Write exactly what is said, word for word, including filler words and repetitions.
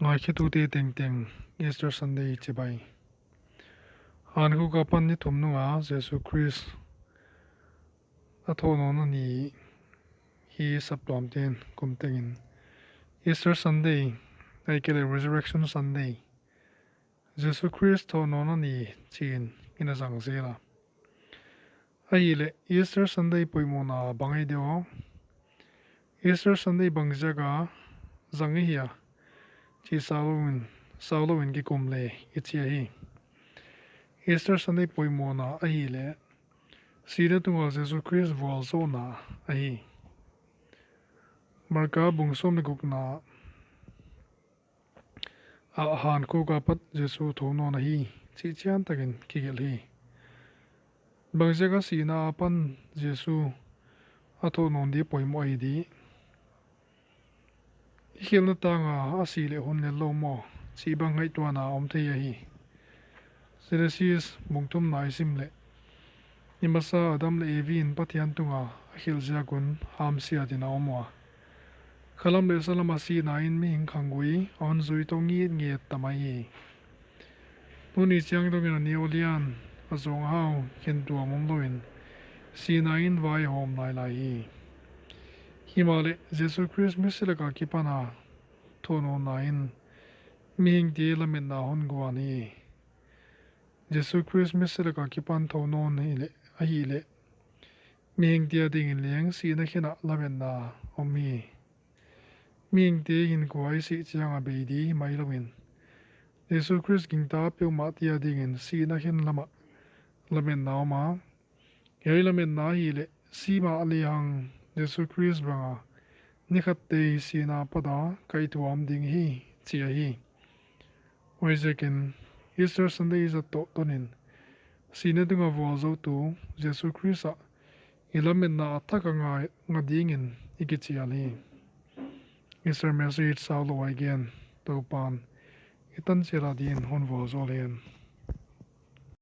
Ngaikhiatute tengteng, Easter Sunday chibai. Hankhuk apan ni thum nunga Jesu Khrist a thoh nawn a ni hi saptuamte'n kum tengin Easter Sunday, ahihkeileh Resurrection Sunday, Jesu Khrist thoh nawn a ni chiin i na zang zel a. Ahihleh Easter Sunday poimohna bang ahi dia? Easter Sunday bangziaka zang i hia chih saulouin, saulouin kikum le i chi ahi. Easter Sunday poimohna ahihleh sihna tunga Jesu Khrist vualzawhna ahi. Marka bung sawm leh gukna ah hankhuk apat Jesu thoh nawn ahi chih chiantakin kigelh hi. Bangziaka sihna apan Jesu a thoh nawn di poimoh ahi di? I khelhna tanga a sih leh hun lellou maw chih bang ngaihtuahna om thei ahi. Genesis bung thumna i sim leh, ni masa Adam leh Evi in Pathian tunga a khelh ziak un hamsiat in a om ua, khalam leh salam a sihna in mihing khanggui a hon zui tou ngitnget ta mai hi. Tuni chiang dongin a neu a lian, a zawng a hau khentuam omlouin sihna in vaihawm lailai hi. Himahleh Jesu Khrist misi laka kipana thoh nawnna in mihingte lametna hon guan hi. Jesu Khrist misi laka kipan thoh nawn hileh, ahihleh mihingte adingin leng sihna khenah lametna om hi. Mihingte hinkhua i sih chianga bei di mailouin, Jesu Khrist gingta peuhmahte adingin sihna khen lamah lametna om a, hiai lametna ahihleh si mah lehang Jesu Khrist banga ni khattei sihna apat a kaihtuam ding hi chih ahi. Huaiziakin Easter Sunday zat toh tonin sihna tunga vualzoutu Jesu Khrist ah i lametna a thak a nga, nga dingin i kichial hi. Easter message saulou a i gen, Toupan i tan chial a din hon vualzawl hen.